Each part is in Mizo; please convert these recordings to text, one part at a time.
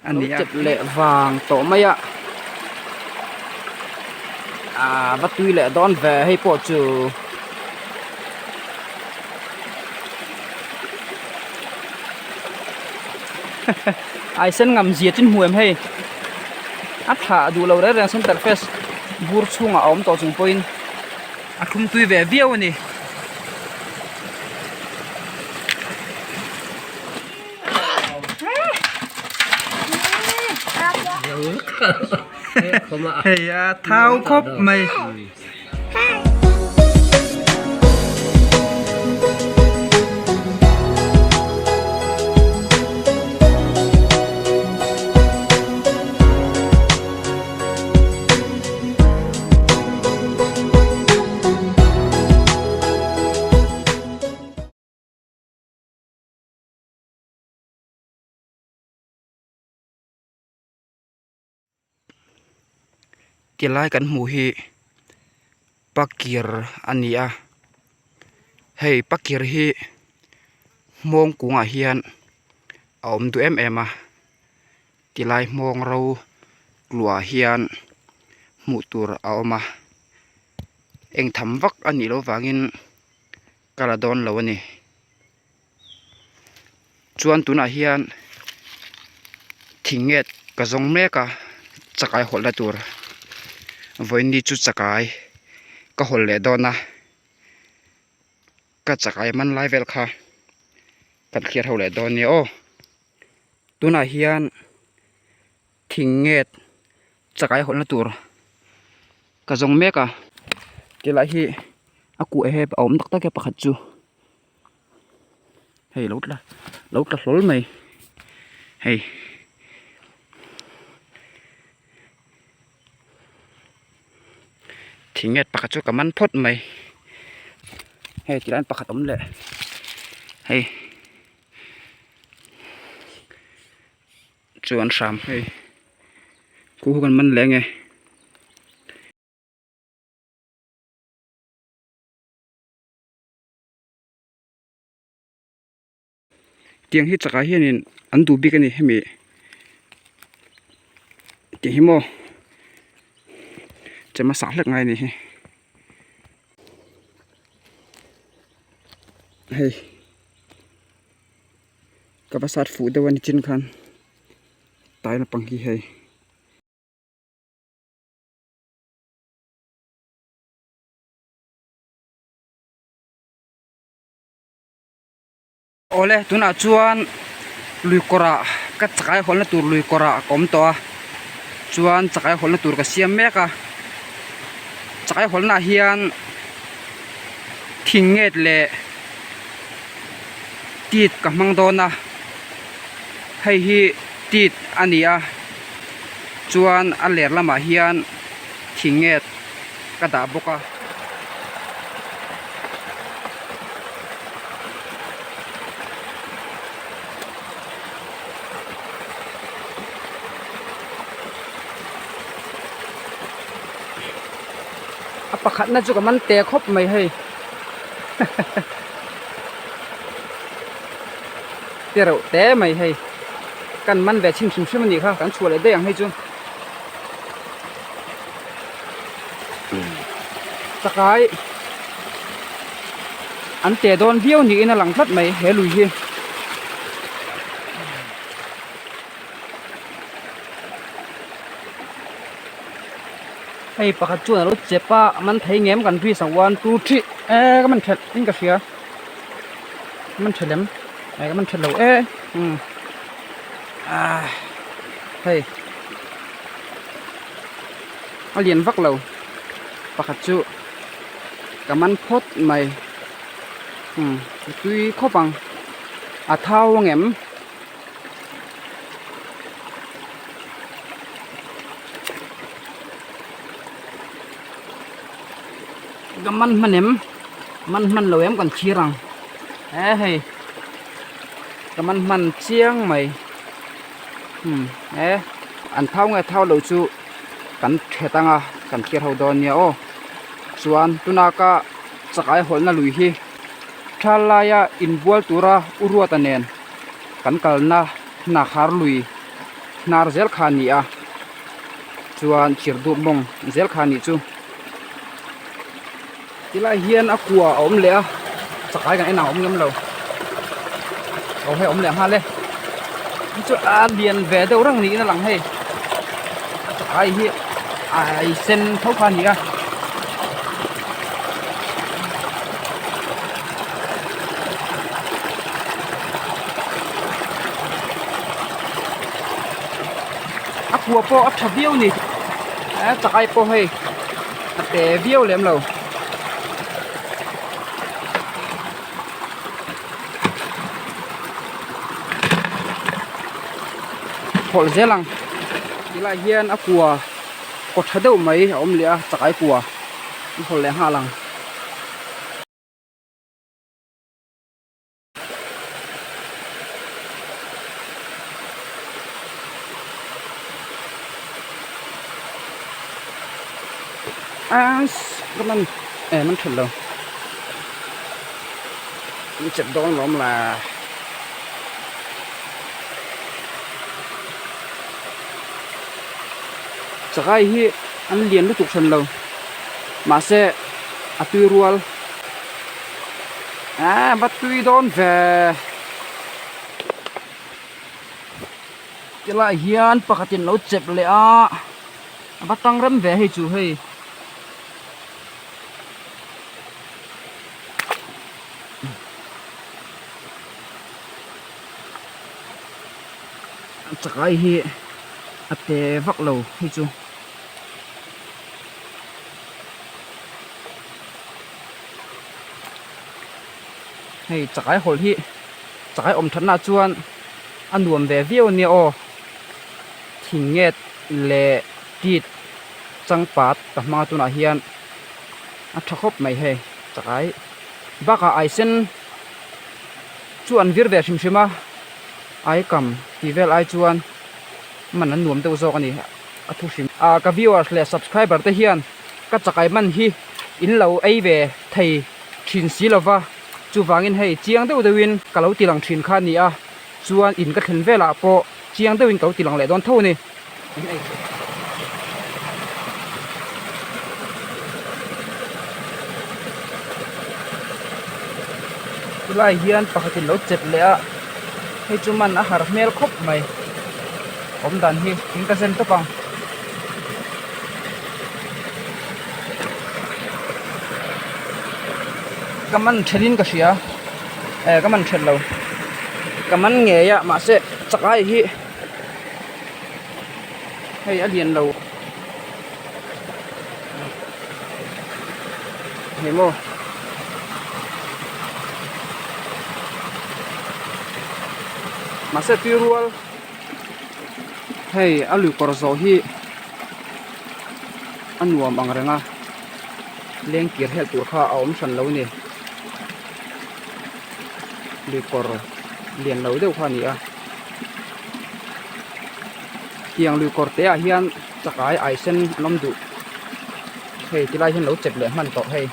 A ni a. Chep leh vang tawh mai a. Aa va tui leh dawn ve hei pawh chu. Ai sen ngam zia chu hmu em hei. A thlah duh lo reng reng center face bur chhungah a awm tawh chung pawhin a thlum tui ve viau a ni. Hei a thau khawp mai. Ti lai kan hmuh hi pakir a ni a hei pakir hi hmawng kungah hian a awm duh em em a ti lai hmawng ro tluah hian hmuh tur a awm a eng tham vak a nih loh vangin. Ka la dawn lo a ni. Chuan tunah hian thing nget ka zawng mek a chakai hawlhna tur vawiin ni chu chakai ka hawlh leh dawn a ka chakai man lai vel kha kan thlir ho leh dawn nia aw. Tunah hian thing nget chakai hawlhna tur ka zawng mek a tilai hi a kuah hep a awm tak tak e pakhat chu hei lo tla lo tla hlawl mai hei thing nget pakhat chu ka man phawt mai hei tilai ah pakhat a awm leh hei. Chuan hram hei khu khu kan man leh ange. Tiang hi chakah hianin an duh bik a ni hemi tih hi maw chema sak hlek ngai a ni hi hei. Ka va sat fuh deuh a ni chin khan tai naupang hi hei. Awle tunah chuan lui kawr ah ka chakai hawlhna tur lui kawr ah ka awm tawh a chuan chakai hawlhna tur ka siam mek a chakai hawlhna ah hian thing nget leh. Tit ka hmang dawn a hei hi tit a ni a chuan a ler lamah hian thing nget ka dah bawk a. A pakhatna chu ka man te khawp mai hei. Te reuh te mai hei kan man ve chhin hrim hrim a nih kha kan chhuah leh daih ang hei chu chakai an te dawn viau niin a lang tlat mai he lui hi. Hei pakhat chuan alo chep a a man thei ngem kan ri sak one two three e ka man thelh in ka hria ka man thelh em e ka man thelh lo e umm ah hei a lian vak lo pakhat chu ka man phawt mai umm a tui khawp ang a thau ang em. Ka man hman em man hman lo em kan thlir ang e hei ka man hman chiang mai umm e an thau nge thau lo chu kan thet anga kan thlir ho dawn nia aw chuan tuna ka chakai hawlhna lui hi tha laia inbual tura u ruata nen. Kan kalna Hnakhar lui hnar zel kha a ni a chuan chirhdup mawng zel kha a nih chu tilai hian a kua a awm leh a chakai kan en ang a awm lem lo aw hei a awm leh nghal e chu chu a lian ve deuh reng niin a lang hei chakai hi a sen tho kha a ni a. A kua pawh a tha viau a ni a chakai pawh hei a te viau lem lo. Hawlh zel ang tilai hian a kua kaw tha deuh mai a awm leh a chakai kua an hawlh leh nghal ang. Ka man eh man that lo an chep dawn lawm la chakai hi an lian lutuk hran lo mahse a tui rual. Aaa va tui dawn ve tilai hian pakhatin lo chep leh a a va tang rem ve hei chu hei. Chakai hi a te vak lo hei chu. Hei chakai hawlh hi chakai awm thatna chuan a nuam ve viau ania aw thing nget leh tit changpat ka hmang a tunah hian a tha khawp mai hei chakai bakah aisen chu an vir ve hrim hrim a aikam tih vel ai chuan man an nuam deuh zawk a ni a thu hrim ah ka viewers leh subscriber te hian ka chakai man hi in lo ei ve thei thin si lova chuvangin hei chiang deuh deuhin ka lo ti lang thin kha a ni a chuan in ka thlen velah pawh chiang deuhin ka lo ti lang leh dawn tho a ni. Chulai hian pakhatin lo chep leh a hei chu man a har hmel khawp mai awm dan hi in ka zen tawp ang. Ka man then in ka hria eh ka man then lo ka man ngei a mahse chakai hi hei a lian lo hei maw mahse tui rual hei a lui kawr zawh hi a nuam ang reng a leng kir helh tur kha a awm hran lo a ni lui kawr lian lo deuh kha a ni a tiang lui kawr te ah hian chakai ai sen an awm duh hei tilai hian lo chep leh hman tawh hei.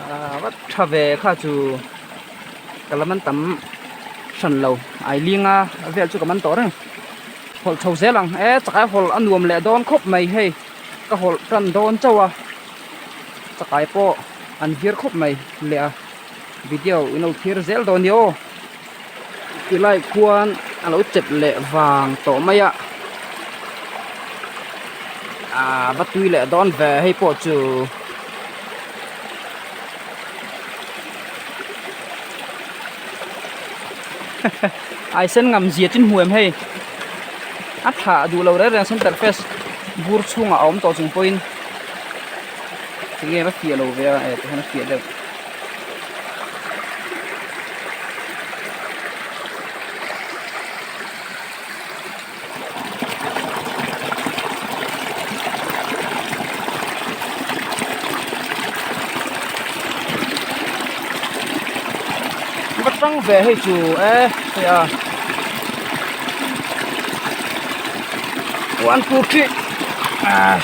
Aa tha ve kha chu ka la man tam hran lo ai linga vel chu ka man tawh reng hawlh chho zel ang e chakai hawlh a nuam leh dawn khawp mai hei ka hawlh tan dawn chauh a chakai pawh an vir khawp mai leh a video in lo thlir zel dawn nia aw tilai khuan a lo chep leh vang tawh mai a aaa va tui leh dawn ve hei pawh chu aisen ngam zia chin hmu em hei a thlah duh lo reng reng center face bur chhungah a awm tawh chung pawhin tinge va fiah lo ve a eh tihian a fiah deuh. hrang ve hei chu e hei a 1 2 3 ah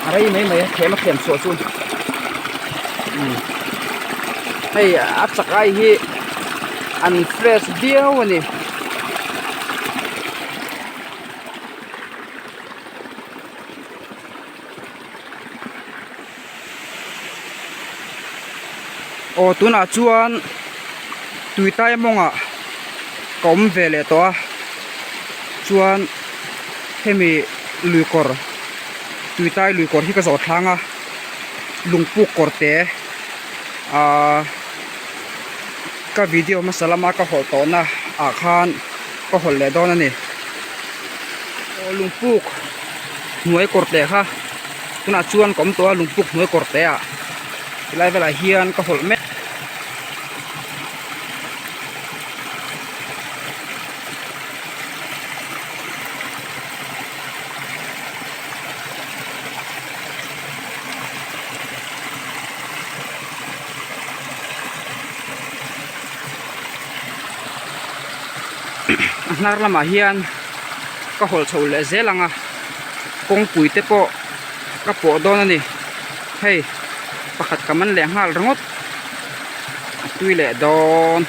a rei mai mai a thlem a thlem chhuah chu umm hei a chak ai hi an fresh viau a ni. Aw tunah chuan tuitai mawngah ka awm ve leh tawh a chuan hemi lui kawr tuitai lui kawr hi ka zawh thlang a lungpuk kawr te ahh ka video hmasa lama ka hawlh tawhna ah khan ka hawlh leh dawn a ni aw lungpuk hnuai kawr te kha tunah chuan ka awm tawh a lungpuk hnuai kawr te ah tilai velah hian ka hawlh mek. A hnar lamah hian ka hawlh chho leh zel ang a kawngpui te pawh ka pawh dawn a ni hei pakhat ka man leh nghal ringawt a tui leh dawn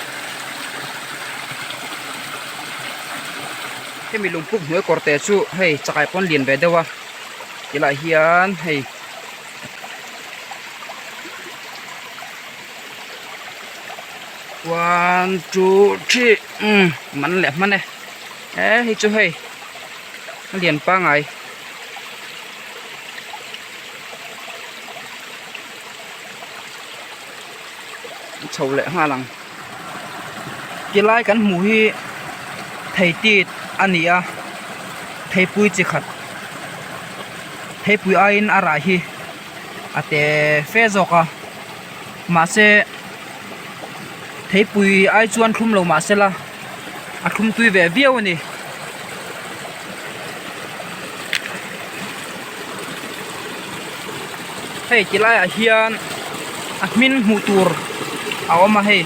hemi lungpuk hnuai kawr te chu hei chakai pawn lian ve deuh a tilai hian hei. One two three umm man leh hman e e hei chu hei a lian pangai chho leh nghal ang tilai kan hmuh hi thei tit a ni a theipui chi khat theipui aiin a rah hi a te fe zawk a mahse theipui ai chuan thlum lo mahse la a thlum tui ve viau a ni. Hei ti laiah hian a hmin hmuh tur a awm a hei.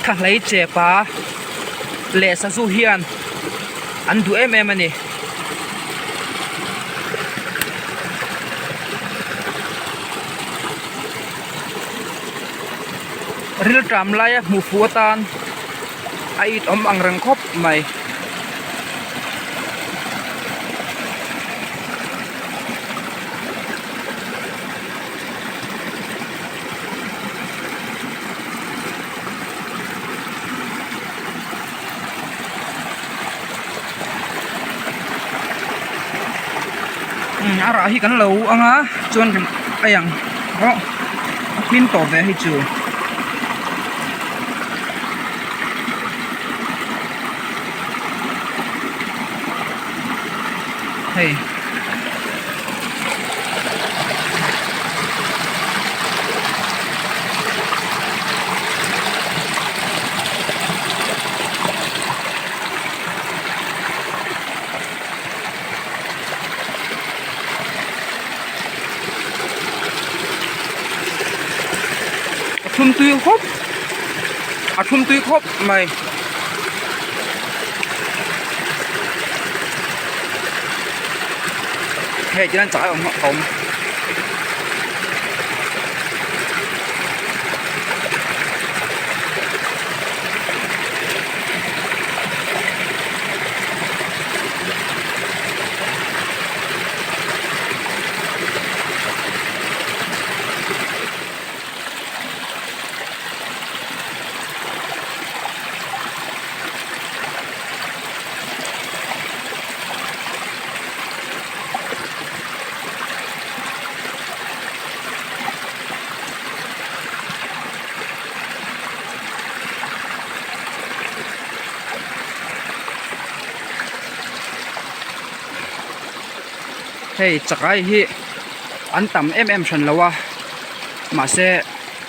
Thlahlei chepa leh sazu hian an duh em em a ni. Rilṭam laia hmuh fuh atan a it awm ang reng khawp mai. A rah hi kan lo ang a chuan kan ei ang aw a hmin tawh ve hei chu. Hei. A thlum tui khawp a thlum tui khawp mai. Hei tihian chai awm a awm. Hei chakai hi an tam em em hran lo a mahse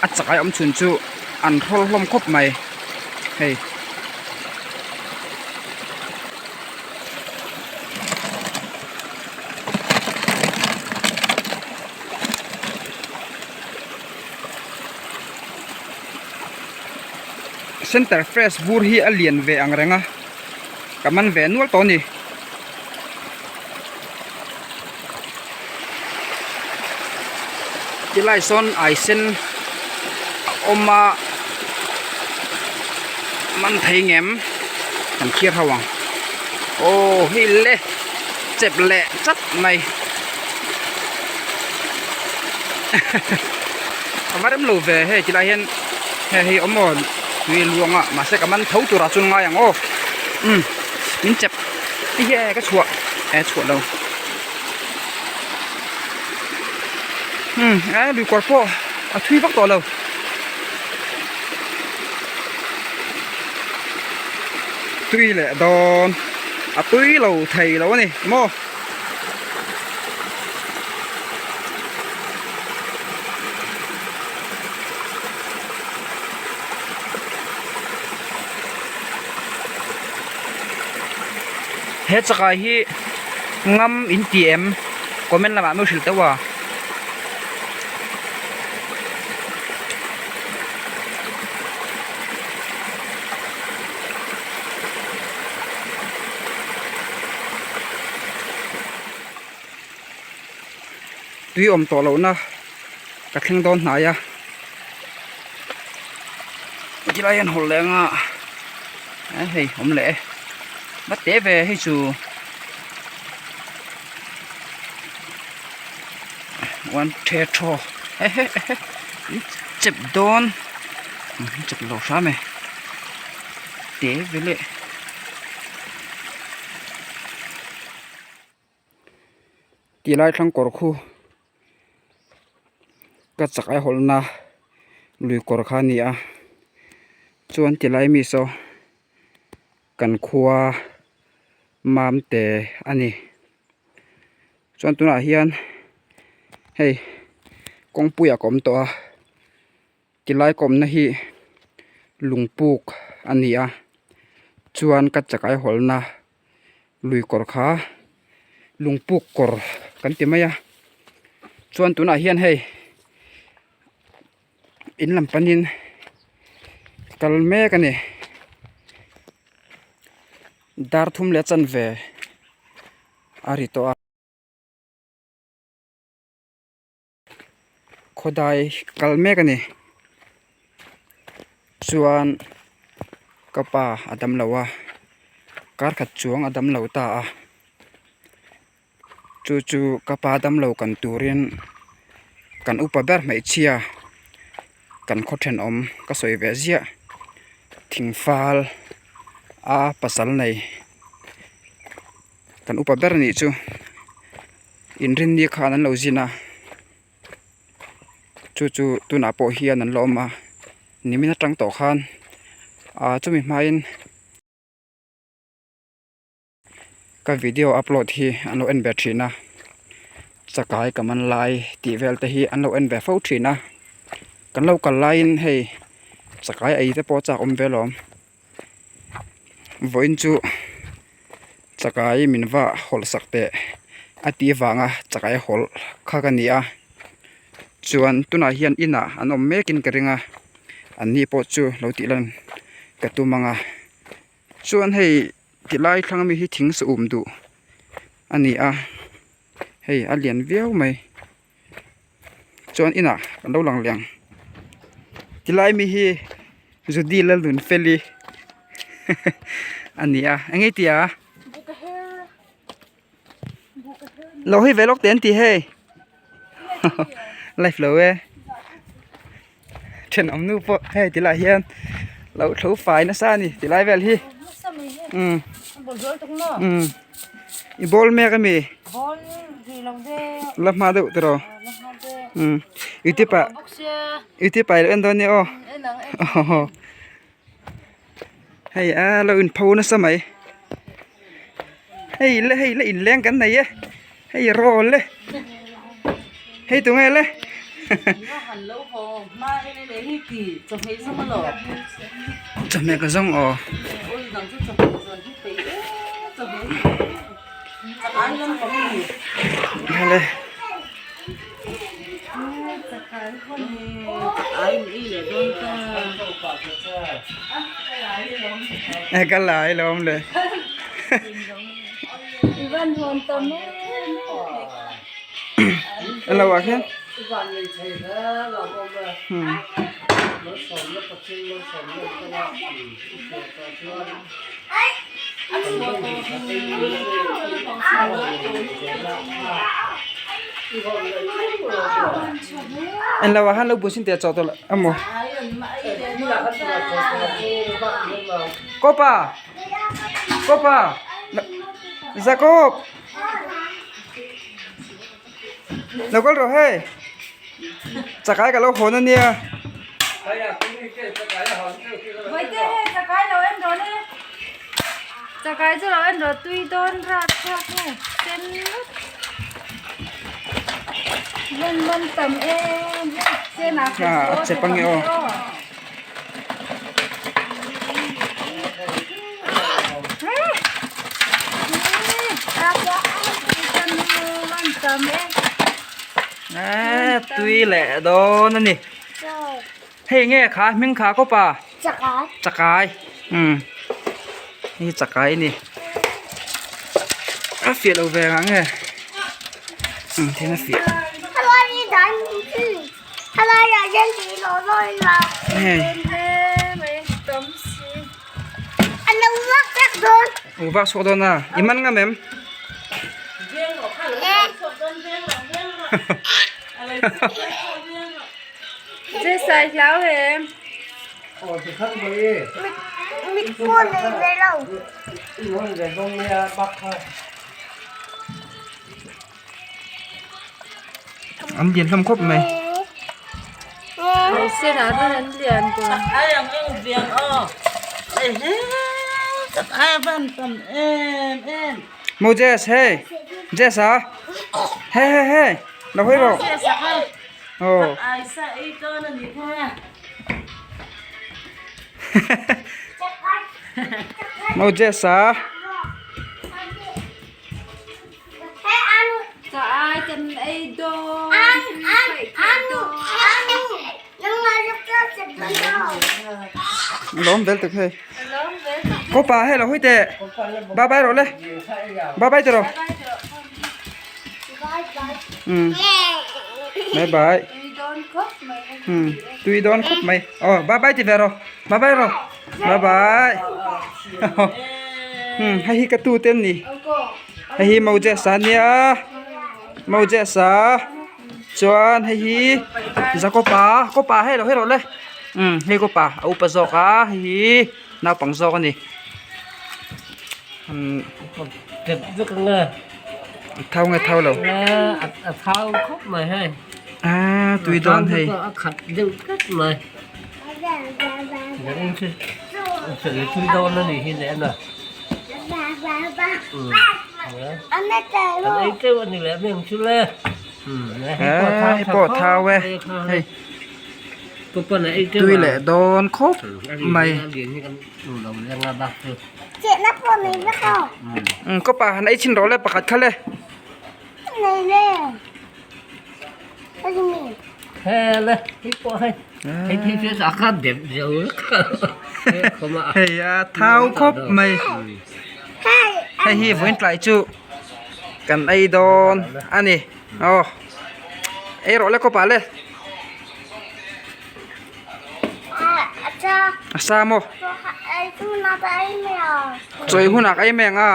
a chakai awm chhun chu an hrawl hlawm khawp mai hei. Center fresh bur hi a lian ve ang reng a ka man ve nual tawh a ni. Tilai sawn ai sen a awm a man thei ngem kan thlir ho ang aw hei le chep leh chat mai a va rem lo ve hei tilai hian hei hi awm aw tui a luang a mahse ka man tho turah chuan ngai ang aw umm min chep ti hi e ka chhuah e chhuah lo umm e lui kawr pawh a thui vak tawh lo. Tui leh dawn a tui lo thei lo a ni maw. He chakai hi ngam in ti em comment lamah mi hrilh teuh a. Tui awm tawh lohna ka thleng dawn hnai a tilai hian hawlh leh anga hei awm leh e va teh ve hei chu one the thaw ehe ehe chep dawn chep lo hram e te ve leh. Ti lai thlang kawr khu ka chak ai hawlhna lui kawr kha a ni a chuan ti lai mi saw kan khua Mamte a ni chuan tunah hian hei kawngpui ah ka awm tawh a ti lai ka awmna hi lungpuk a ni a chuan ka chak ai hawlhna. Lui kawr kha lungpuk kawr kan ti mai a chuan tunah hian hei in lam panin kal mek a ni dar thum leh chanve a ri tawh a. Khawdai kal mek a ni chuan ka pa a dam lo a kar khat chuang a dam lo ta a chu chu ka pa dam lo kan turin kan upa ber hmeichhia kan khaw thenawm ka sawi ve ziah thing fal a pasal nei. Kan upa ber anih chu inrinni khan an lo zin a chu chu tunah pawh hian an la awm a nimin atang tawh khan ah chumi hmain ka video upload hi an lo en ve thin a chakai ka man lai tih vel te hi an lo en ve fo thin a kan lo kal laiin hei chakai ei te pawh a chak awm ve alawm. Vawiin chu chakai min va hawlh sak teh a tih avanga chakai hawlh kha ka ni a chuan tunah hian inah an awm mekin ka ring a an ni pawh chu lo tih lan ka tum ang a chuan hei tilai thlang ami hi thing sa um duh a ni a hei a lian viau mai. Chuan inah kan lo lang leh ang tilai mi hi Judy Lalnunfeli a ni a eng nge tia lo hei ve lawk teh an ti hei live lo e thenawm nu pawh hei tilai hian lo tho fai nasa a ni tilai vel hi umm umm i bawl mek a mi la hma deuh tiraw umm youtube ah youtube ah i lo en dawn nia aw hei a lo in pho nasa mai hei le hei le inleng kan nei e hei rawl le hei tunge le chawhmeh ka zawng aw hale. Ka lai lawm le. Alo ah khian. En lo ah han lo bu sin te chaw to amo. Kopa. Kopa. Jacob. Lo kal rawh hei. Chakai ka lo hawn ania. Vaite hei chakai lo en rawh le. Chakai chu lo en rawh tui dawn rat thlak nge sen vek. Vawn vawn tam em em sen ah khat chu aw chep ange aw. Tui leh dawn a ni. Hei nge kha hming kha kawp a? Chakai. Chakai. Umm. Hei hi chakai a ni. A fiah lo ve ang nge. Umm then a fiah. U vak chhuak dawn a i man ngam em? An lian hlawm khawp mai. Moses hei Jess a hei hei hei lo hawi rawh aw Moses a. Lawm vel tuk hei. Ko pa hei lo hui teh. Bye bye rawh le. Bye bye tiraw. Um. Bye bye. Um. Tui dawn khawp mai. Aw bye bye ti ve rawh. Bye bye rawh. Bye bye. Um hei hi ka tu te an ni. Hei hi Moses a nia Moses a chuan hei hi Jacob-a Jacob-a hei lo hei rawh le umm hei Jacob-a a upa zawk a hei hi naupang zawk a ni umm a thau nge thau lo aaa tui dawn hei. Hei pawh thau e hei tui leh dawn khawp mai kawpa han ei chhin rawh le pakhat kha le. Hei a thau khawp mai hei hi vawiin tlai chu kan ei dawn a ni aw ei rawh le kawpah le a sa maw chawi hunah ka ei mai ang a.